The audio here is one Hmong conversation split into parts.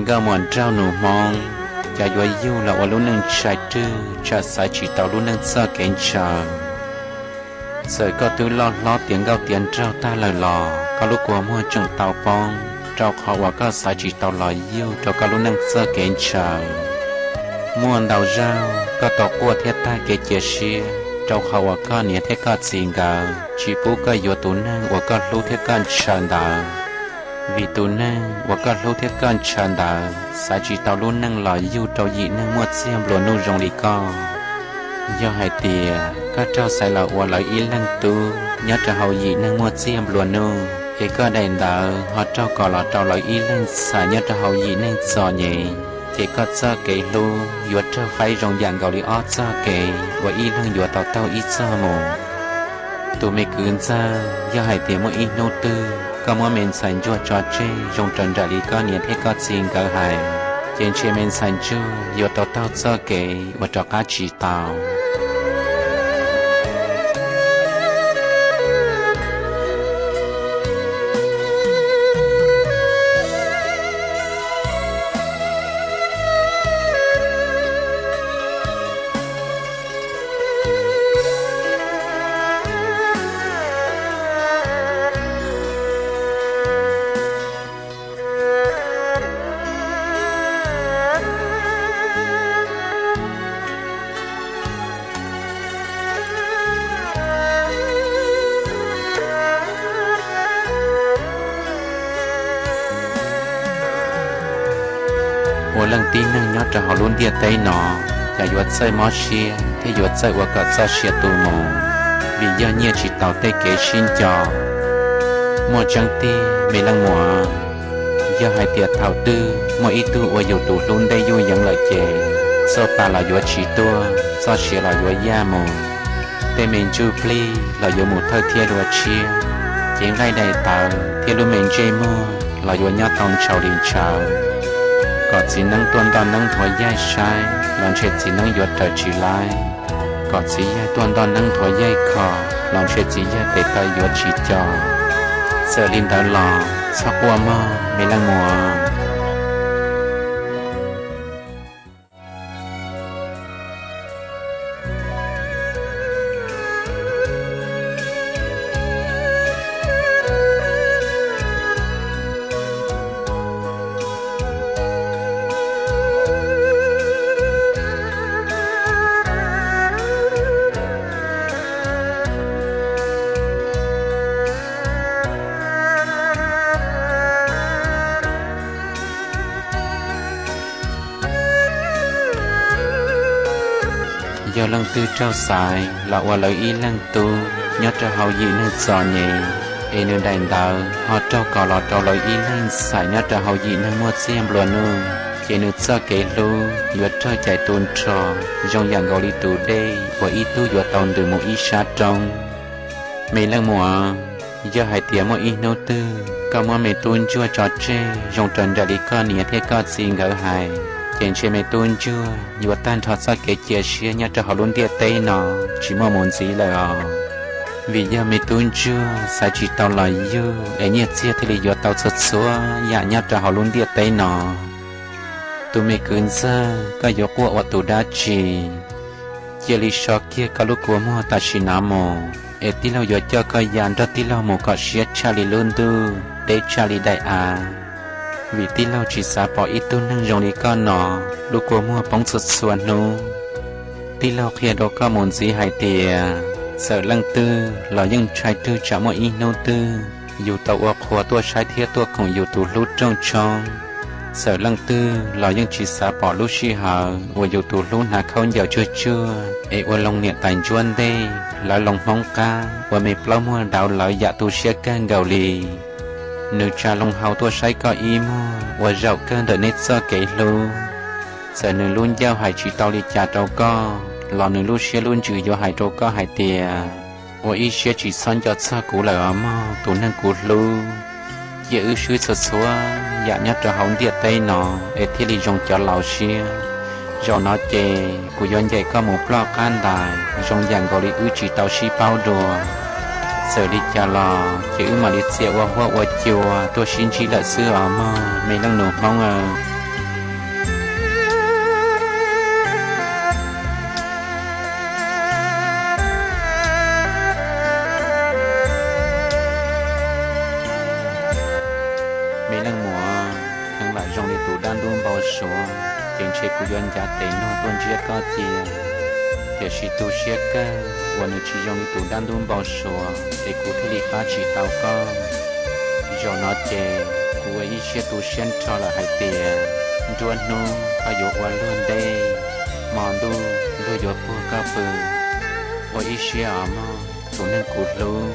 Nkauj muam nraug nus Hmoob, cov yuav yug los ua lub neej ntshai rwg tsam xaiv tsis tau lub neej txoj kev ntshaw. Txawm koj twb loj hlob tiav nkauj tiav nraug tag lawm los koj lub kua muag tseem tau poob, rau qhov uas koj xaiv tsis tau los yug rau koj lub neej txoj kev ntshaw. Muaj ntau zaug koj tau quaj thiab tag kev cia siab, rau qhov uas koj niam thiab koj txiv nkawd tsis pub koj yuav tus neeg uas koj hlub thiab koj ntshaw ntawd. Vim tus neeg uas koj hlub thiab koj ntshaw ntawd xaiv tsis tau lub neej los yug rau yim neeg muaj txiag nplua nuj zoo li koj. Yog hais tias koj raug xaiv los ua lawv ib leeg tub nyob rau hauv yim neeg muaj txiag nplua nuj, es koj daim ntawv ho raug kos los rau lawv ib leeg ntxhais nyob rau hauv yim neeg txom nyem, ces koj txoj kev hlub yuav raug faib zoo yam nkaus li ob txoj kev uas ib leeg yuav tau taug ib txoj mus. Tus me kwv ntxawg, yog hais tias muaj ib hnub twg koj muab me ntxhais ntsuag tso tseg zoo raws nraim li koj niam thiab koj txiv nkawd hais, ces ntshe me ntxhais ntsuag yuav tau taug txoj kev uas rov qab tsis tau. Ua leej tib neeg nyob rau hauv lub ntiaj teb no, cas yuav txawj mob siab thiab yuav txawj ua kom txoj sia tu mus, vim yog nyiaj tsis taus tej kev sib nco. Muaj tseeb tiag me leej muam, yog hais tias thaum twg muaj ib tug ua yus tus hlub ntej yuj yeev lawm ces txoj pa los yuav tsis tuaj, txoj sia los yuav yaj mus, tej me ntsuj plig los yuav mus thawj thiab dua tshiab, cev nqaij daim tawv thiab lub me ntsej muag los yuav nyob tau ntshaus li ntshaus. Kom txiv neeb tuaj ntoj neeb nthuav yaig saib los ntshe txiv neeb yuav raws tsis laib. Kom txiv yaig tuaj ntoj neeb nthuav yaig kho los ntshe txiv yaig tes taw yuav tsis co. Txawm li ntawd los txhob quaj mog me leej muam. Yog leej twg raug xaiv los ua lawv ib leeg tub nyob rau hauv yim neeg txom nyem, es nws daim ntawv ho raug kos los rau lawv ib leeg ntxhais nyob rau hauv yim neeg muaj txiag nplua nuj, ces nws txoj kev hlub yuav raug cais tu nrho zoo yam nkaus li tus dej uas ib tug yuav tau ntws mus ib sab roob. Me leej muam, yog hais tias muaj ib hnub twg koj muab me tub ntsuag tso tseg zoo raws nraim li koj niam thiab koj txiv nkawd hais, ces ntshe me tub ntsuag yuav tag nrho txoj kev cia siab nyob rau hauv lub ntiaj teb no tsis muaj mus ntxiv lawm os. Vim yog me tub ntsuag xaiv tsis tau los yug es nyiaj txiag thiaj li yuav tau txhua txhua yam nyob rau hauv lub ntiaj teb no. Tus me kwv ntxawg, koj yuav quaj ua tus dab tsi? Cia li so kiag koj lub kua muag tam sim no mus, es tij laug yuav coj koj ya nrog tij laug mus kom siab tshaj li lub ntuj, deb tshaj li daim av. Vim tij laug tsis xav pom ib tug neeg zoo li koj no lub kua muag poob txhua txhua hnub. Tij laug qhia rau koj mus ntxiv hais tias, txawm leej twg los yeej ntshai twg tsam muaj ib hnub twg yus tau ua qhua tuaj saib thiab tuaj koom yus tus hlub rooj tshoob. Txawm leej twg los yeej tsis xav pom lub sij hawm uas yus tus hlub hnav khaub ncaws tsuag tsuag es ua loo niam tais ntsuab ntej, lawv loo hmoob qab ua me plaub muag dauv lawv yam tu siab kawg nkaus li. Nws tsa loo hau tuaj saib koj ib muag ua zaum kawg ntawm neb txoj kev hlub. Txawm nws lub ncauj hais tsis tau li cas rau koj los nws lub siab lub ntsws yuav hais rau koj hais tias, ua ib siab tsis txhob nco txog kuv lawm os mog tus neeg kuv hlub. Cia wb swb txhua txhua yam nyob rau hauv ntiaj teb no es thiaj li zoo cov laus siab. Zaum no ces kuv yuav ncaim koj mus ploj qab ntais zoo yam nkaus li wb tsis tau sib paub dua. Txawm li cas los ces wb mam li txia ua huab ua cua tuaj sib ntsib lawm xwb os mog me leej nus hmoob aw. ces ntshe kuv yuav ncav tes luag tuaj ntsiab koj cia. Tiam sis tu siab kawg uas nws tsis zoo li tus dab ntub npau suav es kuv thiaj li pab tsis tau koj. Zaum no ces kuv ua ib siab tu siab nrho lawm hais tias nruab hnub koj yuav ua luag ntej, hmo ntuj luag yuav puag koj pw. Ua ib siab os mog tus neeg kuv hlub,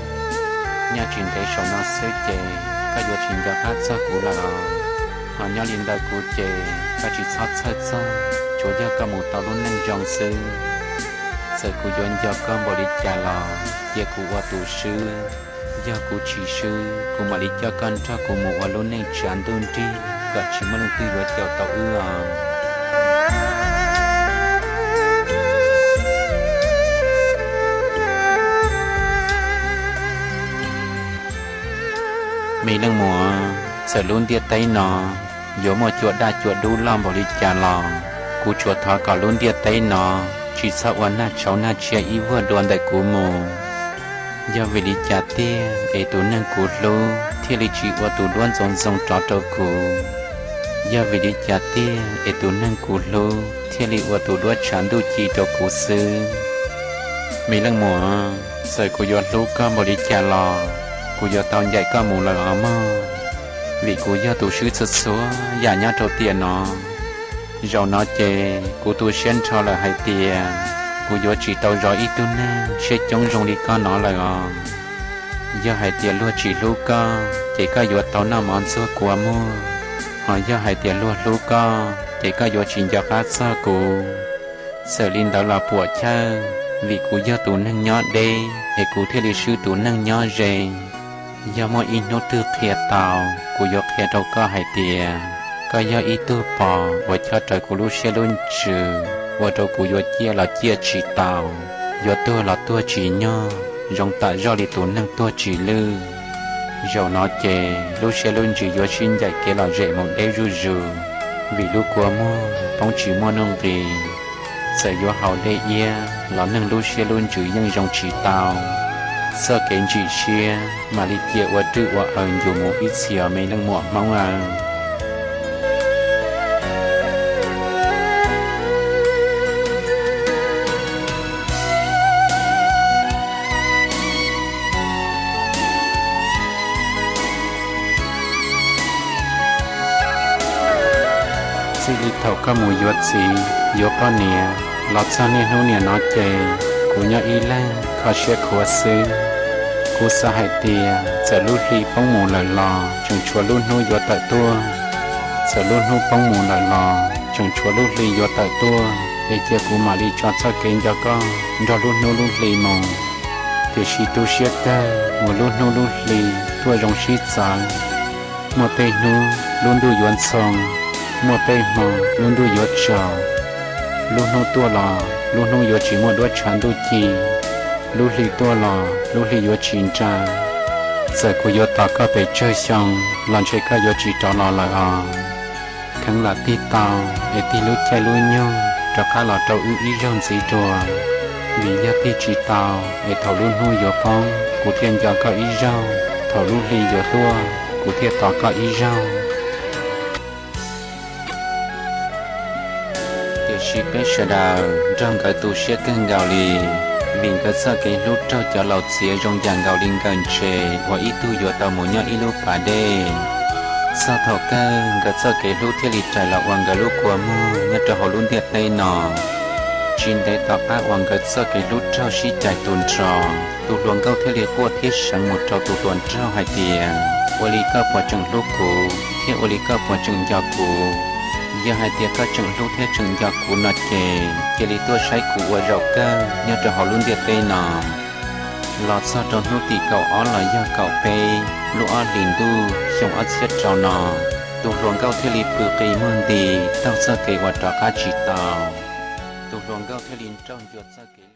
nyob tsis ntev saum no xwb ces koj yuav tsis nco qab txog kuv lawm os. Ho nyob li ntawm kuv ces koj tsis txhob txhawj txog, tsuas yog koj mus tau lub neej zoo xwb. Txawm kuv yuav nco koj npaum li cas los cia kuv ua tus swb, yog kuv tsis swb kuv mam li coj koj nrog kuv mus ua lub neej tsav ntuj nrig kom tsis muaj leej twg yuav caum tau wb os. Me leej muam, txawm lub ntiaj teb no yuav muaj cua daj cua dub loj npaum li cas los kuv tsuas thov kom lub ntiaj teb no tsis txhob ua nag tshauv nag tshiab ib vuag dua ntawm kuv mus. Yog vim li cas tiag es tus neeg kuv hlub thiaj li tsis ua tus duab ntxoov ntxoo rov rau kuv? Yog vim li cas tiag es tus neeg kuv hlub thiaj li ua tus duab tshav ntuj ci rau kuv xwb? Me leej muam, txawm kuv yuav hlub koj npaum li cas los kuv yuav tau ncaim koj mus lawm os mog, vim kuv yog tus swb txhua txhua yam nyob rau tiam no. Zaum no ces kuv tu siab nrho lawm hais tias kuv yuav tsis tau zov ib tug neeg siab coob zoo li koj no lawm os. Yog hais tias luag tsis hlub koj ces koj yuav tau noj mov ntxuag kua muag, ho yog hais tias luag hlub koj ces koj yuav tsis nco qab txog kuv. Txawm li ntawd los puam chawj, vim kuv yog tus neeg nyob deb es kuv thiaj li swb tus neeg nyob ze. Yog muaj ib hnub twg qhia tau, kuv yuav qhia rau koj hais tias koj yog ib tug pos uas chob rawv kuv lub siab lub ntsws, ua rau kuv yuav ciaj los ciaj tsis tau, yuav tuag los tuag tsis nyog, zoo tam zoj li tus neeg tuag tsis lwj. Zaum no ces lub siab lub ntsws yuav sib ncaim kev lom zem mus deb zuj zus, vim lub kua muag poob tsis muaj nuj nqis. Txawm yuav haus dej iab los neeg lub siab lub ntsws yeej zoo tsis tau. Txoj kev ntsim siab mam li cia ua rwj ua aws ncu mus ib txhis os me leej muam Hmoob aw. Txij li thaum koj mus yuav txiv yuav poj niam los txog niaj hnub niam no ces kuv nyob ib leeg kho siab khuav xwb. Kuv xav hais tias txawm lub hli poob mus lawm los tseem tshuav lub hnub yuav tawm tuaj, txawm lub hnub poob mus lawm los tseem tshuav lub hli yuav tawm tuaj, es cia kuv mam li tso txoj kev nco koj nrog lub hnub lub hli mus. Tiam sis tu siab kawg uas lub hnub lub hli tuaj zoo sib txawv. Muaj tej hnub lub ntuj yuav ntxhoo, muaj tej hmo lub ntuj yuav tsaus. Lub hnub tuaj los lub hnub yuav tsis muaj duab tshav ntuj ci, lub hli tuaj los lub hli yuav tsis nra. Txawm kuv yuav tos koj pes tsawg xyoo los ntshe koj yuav tsis rov los lawm os. Kheev lam tig tau es tig lub caij lub nyoog rov qab los rau wb ib zaug ntxiv dua, vim yog tig tsis tau es thaum lub hnub yuav poob kuv thiaj nco koj ib zaug, thaum lub hli yuav tuaj kuv thiaj tos koj ib zaug. Tiam sis peb sawv daws nrog nkawd tu siab kawg nkaus li, vim nkawd txoj kev hlub raug cov laus txiav zoo yam nkaus li nkawm ntses uas ib tug yuav tau mus nyob ib lub pas dej. Txog thaum kawg nkawd txoj kev hlub thiaj li rais los ua nkawd lub kua muag nyob rau hauv lub ntiaj teb no. Tsis ntev tom qab uas nkawd txoj kev hlub raug sib cais tu nrho, tus hluas nkauj thiaj li quaj thiab seev mus rau tus hluas nraug hais tias, ua li koj puas tseem hlub kuv thiab ua li koj puas tseem nco kuv? Yog hais tias koj tseem hlub thiab tseem nco kuv no ces cia li tuaj saib kuv ua zaum kawg nyob rau hauv lub ntiaj teb no. Los txog rau hnub tim kaum ob los yog kaum peb lub ob hlis ntuj xyoo ob txhiab rau no, tus hluas nkauj thiaj li pw qi muag nti taug txoj kev uas rov qab tsis tau. Tus hluas nkauj thiaj li nrauj ncua txoj kev